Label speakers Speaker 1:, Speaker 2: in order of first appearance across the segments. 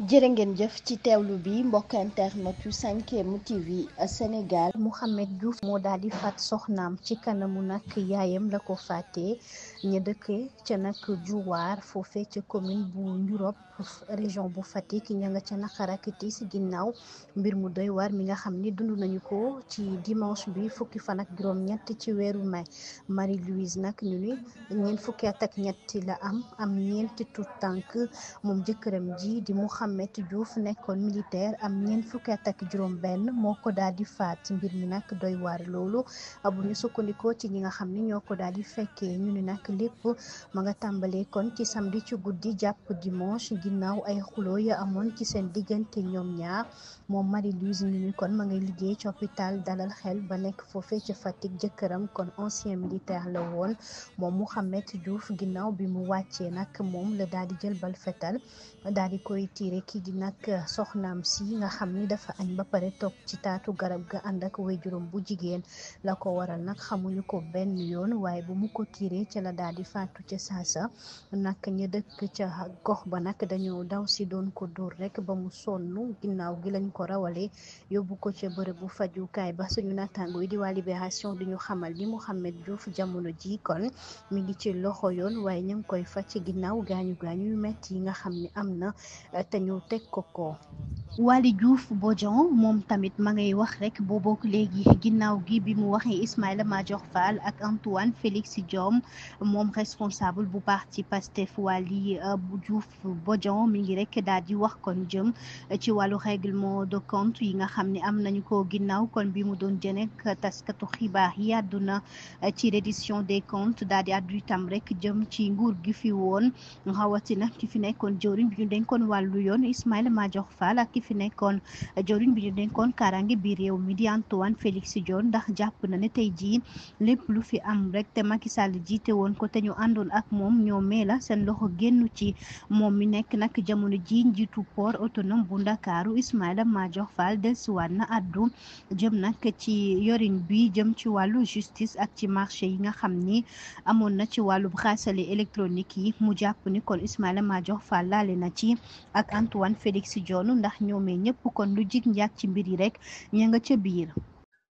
Speaker 1: jërë ngeen jëf ci teewlu bi mbokk internet yu 5M TV Sénégal. Mouhamed Diouf moo daal di faat soxnaam ci kanamu nag yaayam la ko fàttee ña dëkkee ca nag Juwaar foofee ca commune bu Ndiouroup région bu Fatick ña nga ca naqarakiti si ginnaaw mbir mu doy waar mi nga xam ni dund nañu ko ci dimanche bi fukki fan ak juróom-ñett ci weeru mai. Marie Louise nag ñu ni ñeent fukki at ak ñetti la am ñeenti tout tànk moom jëkkëram ji di Mouhamed Diouf nekkoon militaire am ñeent fukki at ak juróom benn moo ko daal di faat. mbir mi nag doy waar loolu bu ñu sukkandikoo ci ñi nga xam ni ñoo ko daal di fekkee ñu ni nag lépp ma nga tàmbalee kon ci samedi ci guddi jàpp dimanche ginnaaw ay xuloo ya amoon ci seen diggante ñoom ñaar. moom Marie Louise ñu ni kon ma ngay liggéey ci hôpital Dalal Xel ba nekk foofee ca Fatick. jëkkëram kon ancien militaire la woon moom Mouhamed Diouf ginnaaw bi mu wàccee nag moom la daal di jël bal fetal daal di koy tiire kii di nag soxnaam si nga xam ni dafa añ ba pare toog ci taatu garab ga ànd ak waajuram bu jigéen. la ko waral nag xamuñu ko benn yoon waaye bu mu ko tiire ca la daal di faatu ca saasa. nag ña dëkk ca gox ba nag dañoo daw si doon ko dóor rek ba mu sonn ginnaaw gi lañ ko rawale yóbbu ko ca bërëb bu fajukaay ba. suñu naataango yi di waa Libération di ñu xamal ni Mouhamed Diouf jamono ji kon mi ngi ci loxo yoon waaye ñu ngi koy faj ci ginnaaw gaañu yu metti yi nga xam ni am na te ñu teg ko. Waly Diouf Bodian moom tamit ma ngay wax rek boobook léegi ginnaaw gi bi mu waxee Ismaïla Madior Fall ak Antoine Félix Diome moom responsable bu parti Pastef. Waly Diouf Bodian mi ngi rek daal di wax kon jëm ci wàllu règlement de compte yi nga xam ne am nañu ko ginnaaw kon bi mu doon jënek taskatu xibaar yi àdduna ci reddition des comptes daal di àddu itam rek jëm ci nguur gi fi woon rawatina ki fi nekkoon jëwriñ bi ñu dénkoon wàllu yoon Ismaïla Madior Fall ak ki fi nekkoon jëwriñ bi ñu dénkoon kaaraange bi réew mi di Antoine Félix Diome ndax jàpp na ne tey jii lépp lu fi am rek te Macky Sall jiite woon ko te ñu àndoon ak moom ñoo meela seen loxo génnu ci. moom mi nekk nag jamono ji njiitu port autonome bu Ndakaaru Ismaïla Madior Fall dellusiwaat na addu jëm nag ci yorin bi jëm ci wàllu justice ak ci marché yi nga xam ni amoon na ci wàllu bracelet électronique yi. mu jàpp ni kon Ismaïla Madior Fall laale na ci ak Antoine Félix Diome ndax ñoomee ñëpp kon lu jig njaag ci mbir yi rek ña nga ca biir.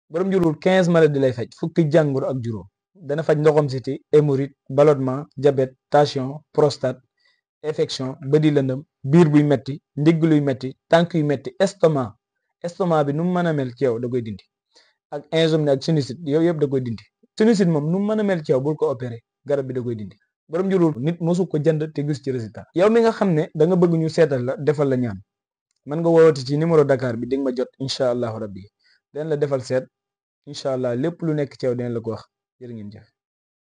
Speaker 2: borom njurul 15 maladies lay faj fukki jàngoro ak juróom dana faj ndoxam siti hémorroïde ballonnement diabète tension prostate infection bëdi lëndëm biir buy metti ndigg luy metti tànk yu metti estomac bi nu mu mën a mel ci yow da koy dindi ak insomnie ak sinusite yow yëpp da koy dindi. sinusite moom nu mu mën a mel ci yow bul ko opéré garab bi da koy dindi. borom njurul nit mosu ko jënd te gis ci résultat. yow mi nga xam ne da nga bëgg ñu seetal la defal la ñaan mën nga woowati ci numéro Dakar bi di nga ma jot incha allahu rabbi den la defal seet incha allah lépp lu nekk ci yow den la ko wax jërë ngeen jëf.